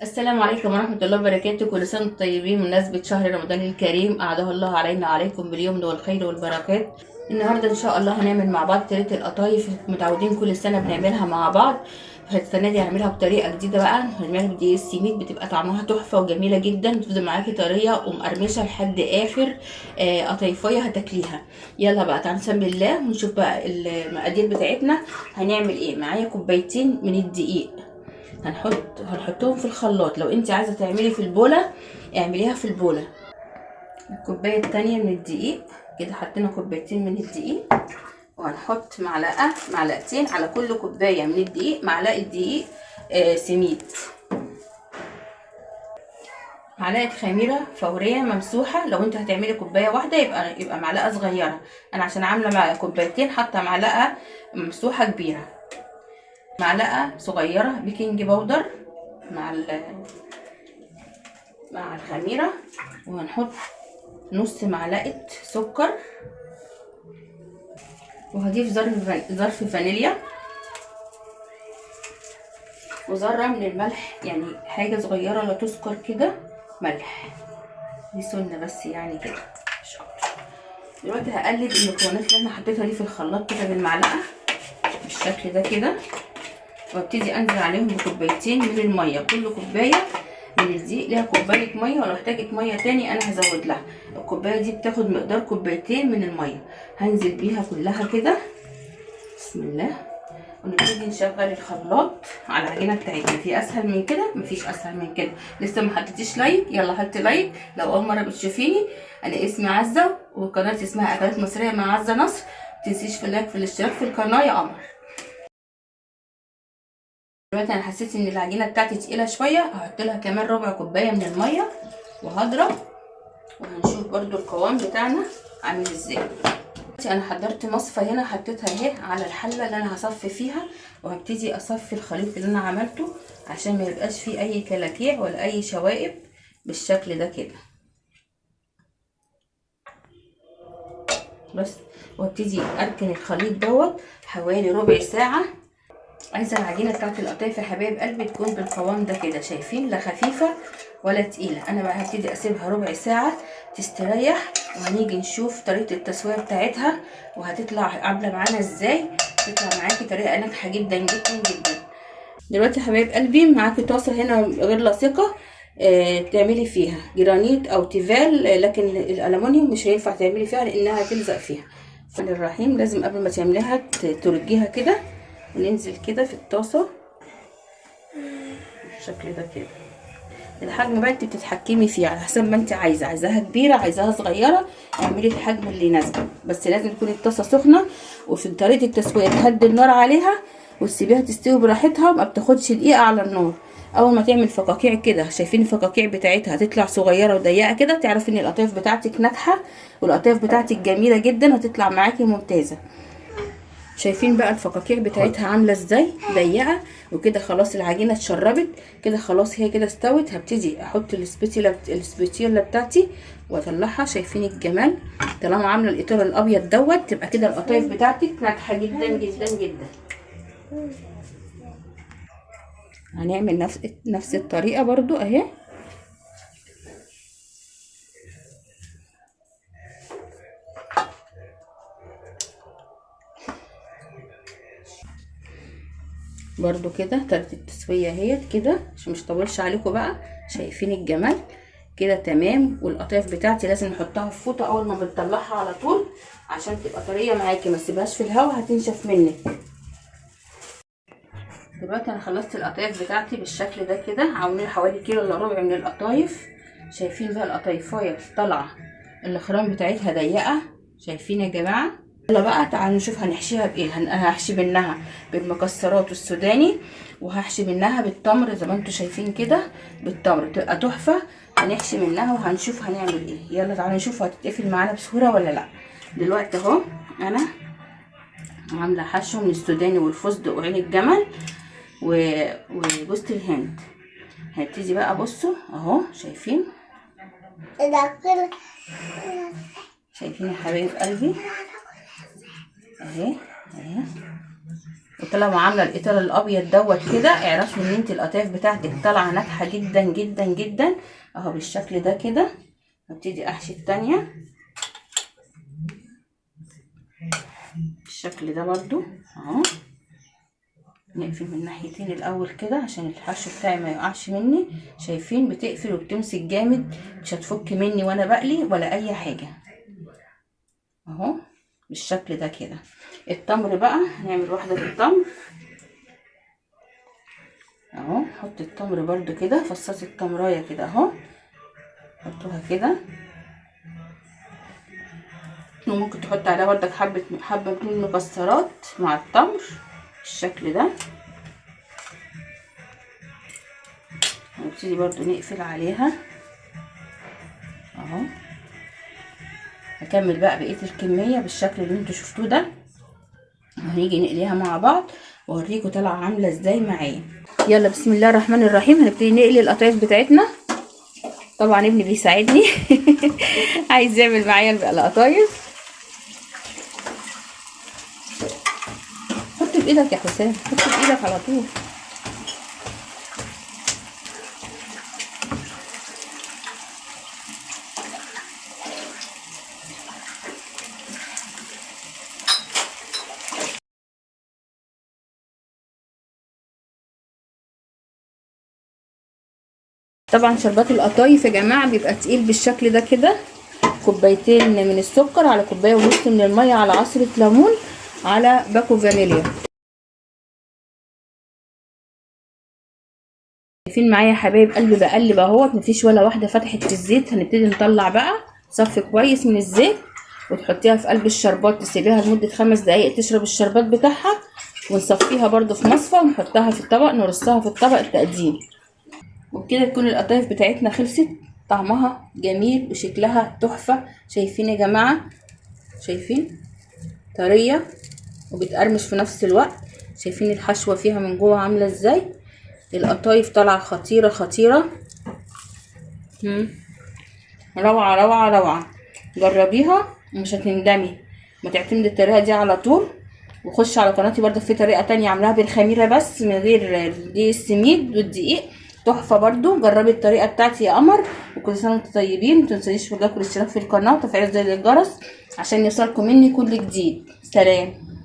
السلام عليكم ورحمة الله وبركاته. كل سنة وانتم طيبين. بمناسبة شهر رمضان الكريم أعاده الله علينا وعليكم باليمن والخير والبركات. النهاردة إن شاء الله هنعمل مع بعض طريقة القطايف، متعودين كل سنة بنعملها مع بعض. السنة دي هنعملها بطريقة جديدة بقى، هنعملها بدقيق السميد، بتبقى طعمها تحفة وجميلة جدا، بتفضل معاكي طرية ومقرمشة لحد آخر قطايفية هتاكليها. يلا بقى تعالوا نسمي الله ونشوف بقى المقادير بتاعتنا. هنعمل ايه؟ معايا كوبايتين من الدقيق هنحطهم في الخلاط. لو انت عايزه تعملي في البوله اعمليها في البوله. الكوباية التانية من الدقيق كده، حطينا كوبايتين من الدقيق، وهنحط معلقه معلقتين على كل كوباية من الدقيق، معلقه دقيق سميد، معلقه خميره فورية ممسوحة. لو انت هتعملي كوباية واحدة يبقى معلقه صغيرة، انا عشان عامله مع كوبايتين حاطه معلقه ممسوحة كبيرة. معلقه صغيرة baking powder مع الخميره، وهنحط نص معلقه سكر، وهضيف ظرف فانيليا، وذره من الملح، يعني حاجة صغيرة لا تذكر كده، ملح دي سنة بس يعني كده مش اكتر. دلوقتي هقلب المكونات اللي انا حطيتها دي في الخلاط كده بالمعلقه بالشكل ده كده، وابتدي انزل عليهم بكوبايتين من المية. كل كوباية من الدقيق ليها كوباية مية، ولو احتاجت مية تاني انا هزود لها. الكوباية دي بتاخد مقدار كوبايتين من المية، هنزل بيها كلها كده بسم الله، ونبتدي نشغل الخلاط على العجينة بتاعتنا. في اسهل من كده؟ مفيش اسهل من كده. لسه ما حطيتيش like؟ يلا حطي like. لو اول مرة بتشوفيني، انا اسمي عزه وقناتي اسمها اكلات مصرية مع عزه نصر. متنسيش في ال like في الاشتراك في القناة يا قمر. دلوقتي انا حسيت ان العجينة بتاعتي تقيلة شوية، هحط لها كمان ربع كوباية من المية وهضرب، وهنشوف برضو القوام بتاعنا عامل ازاي. انا حضرت مصفى هنا، حطيتها اهي على الحلة اللي انا هصفي فيها، وهبتدي اصفي الخليط اللي انا عملته عشان ما يبقاش فيه اي كلاكيع ولا اي شوائب بالشكل ده كده بس. وابتدي اركن الخليط دوت حوالي ربع ساعة. عايزه العجينة بتاعت القطايف يا حبايب قلبي تكون بالقوام ده كده، شايفين؟ لا خفيفة ولا تقيلة. انا بقى هبتدي اسيبها ربع ساعة تستريح، وهنيجي نشوف طريقه التسوية بتاعتها وهتطلع عامله معانا ازاي. تطلع معاكي طريقه ناجحة جدا جدا جدا. دلوقتي يا حبايب قلبي معاكي طاسه هنا غير لاصقه، تعملي فيها جرانيت او تيفال، لكن الالومنيوم مش هينفع تعملي فيها لانها هتلزق فيها. الرحيم لازم قبل ما تعمليها ترجيها كده، وننزل كده في الطاسه بالشكل ده كده. الحجم بقى انت بتتحكمي فيه على حسب ما انت عايزه، عايزاها كبيرة عايزاها صغيرة، اعملي الحجم اللي يناسبك، بس لازم تكون الطاسه سخنة. وفي طريقه التسوية تهدي النار عليها وتسيبيها تستوي براحتها، ما بتاخدش دقيقة على النار. اول ما تعمل فقاقيع كده، شايفين الفقاقيع بتاعتها هتطلع صغيرة وضيقه كده، تعرفي ان القطايف بتاعتك ناجحة والقطايف بتاعتك جميلة جدا، هتطلع معاكي ممتازة. شايفين بقى الفقاقيع بتاعتها عامله ازاي؟ ضيقه وكده. خلاص العجينة اتشربت كده، خلاص هي كده استوت. هبتدي احط السبيتيولا بتاعتي واطلعها. شايفين الجمال؟ طالما عامله الاطار الابيض دوت تبقى كده القطايف بتاعتك ناجحة جدا جدا جدا. هنعمل نفس الطريقة برضو اهي. برضو كده طريقة التسوية اهيت كده عشان مش طولش عليكم بقى. شايفين الجمال كده؟ تمام. والقطايف بتاعتي لازم نحطها في فوطة اول ما بنطلعها على طول عشان تبقى طرية معاكي، ما تسيبهاش في الهواء هتنشف منك. دلوقتي انا خلصت القطايف بتاعتي بالشكل ده كده، عاملين حوالي كيلو الا ربع من القطايف. شايفين بقى القطايفايه طالعه الاخرام بتاعتها ضيقه، شايفين يا جماعة؟ يلا بقى تعالوا نشوف هنحشيها بايه. انا هحشي منها بالمكسرات والسوداني، وهحشي منها بالتمر زي ما انتم شايفين كده، بالتمر بتبقى تحفة. هنحشي منها وهنشوف هنعمل ايه. يلا تعالوا نشوف هتتقفل معانا بسهولة ولا لا. دلوقتي اهو انا عامله حشو من السوداني والفستق وعين الجمل وجوزة الهند. هنبتدي بقى، بصوا اهو، شايفين؟ شايفين يا حبايب قلبي؟ اهي اهي وطالما عامله الاطار الابيض دوت كده، اعرفي ان انت القطايف بتاعتك طالعه ناجحة جدا جدا جدا اهو بالشكل ده كده. هبتدي احشي التانية بالشكل ده برضو اهو. نقفل من ناحيتين الاول كده عشان الحشو بتاعي ما يقعش مني. شايفين بتقفل وبتمسك جامد، مش هتفك مني وانا بقلي ولا اي حاجة اهو بالشكل ده كده. التمر بقى هنعمل واحدة بالتمر اهو. حط التمر برضو كده، فصصي التمرايه كده اهو، حطوها كده. وممكن تحط عليها بردك حبه من المكسرات مع التمر بالشكل ده. هنبتدي برضو نقفل عليها اهو. هكمل بقى بقية الكمية بالشكل اللي انتوا شفتوه ده، وهنيجي نقليها مع بعض واوريكم طالعه عامله ازاي معايا. يلا بسم الله الرحمن الرحيم. هنبتدي نقلي القطايف بتاعتنا. طبعا ابني بيساعدني عايز يعمل معايا القطايف. حط بايدك يا حسام، حط بايدك على طول. طبعا شربات القطايف يا جماعة بيبقى تقيل بالشكل ده كده، كوبايتين من السكر على كوباية ونص من المية على عصره ليمون على باكو فانيليا. شايفين معايا يا حبايب قلبي؟ بقلب اهوت، مفيش ولا واحدة فتحت في الزيت. هنبتدي نطلع بقى صفي كويس من الزيت وتحطيها في قلب الشربات، تسيبيها لمدة 5 دقايق تشرب الشربات بتاعها، ونصفيها برده في مصفى ونحطها في الطبق، نرصها في الطبق التقديم. وبكده تكون القطايف بتاعتنا خلصت. طعمها جميل وشكلها تحفة. شايفين يا جماعة؟ شايفين طرية وبتقرمش في نفس الوقت. شايفين الحشوه فيها من جوه عامله ازاي؟ القطايف طالعه خطيرة خطيرة، روعه روعه روعه. جربيها ومش هتندمي، ما تعتمدي الطريقة دي على طول. وخش على قناتي برده في طريقه تانية عاملاها بالخميره بس من غير دي السميد والدقيق، تحفة برده. جربي الطريقة بتاعتي يا قمر. وكل سنة وانتم طيبين. متنسونيش في اللايك والاشتراك في القناة وتفعيل زر الجرس عشان يوصلكم مني كل جديد. سلام.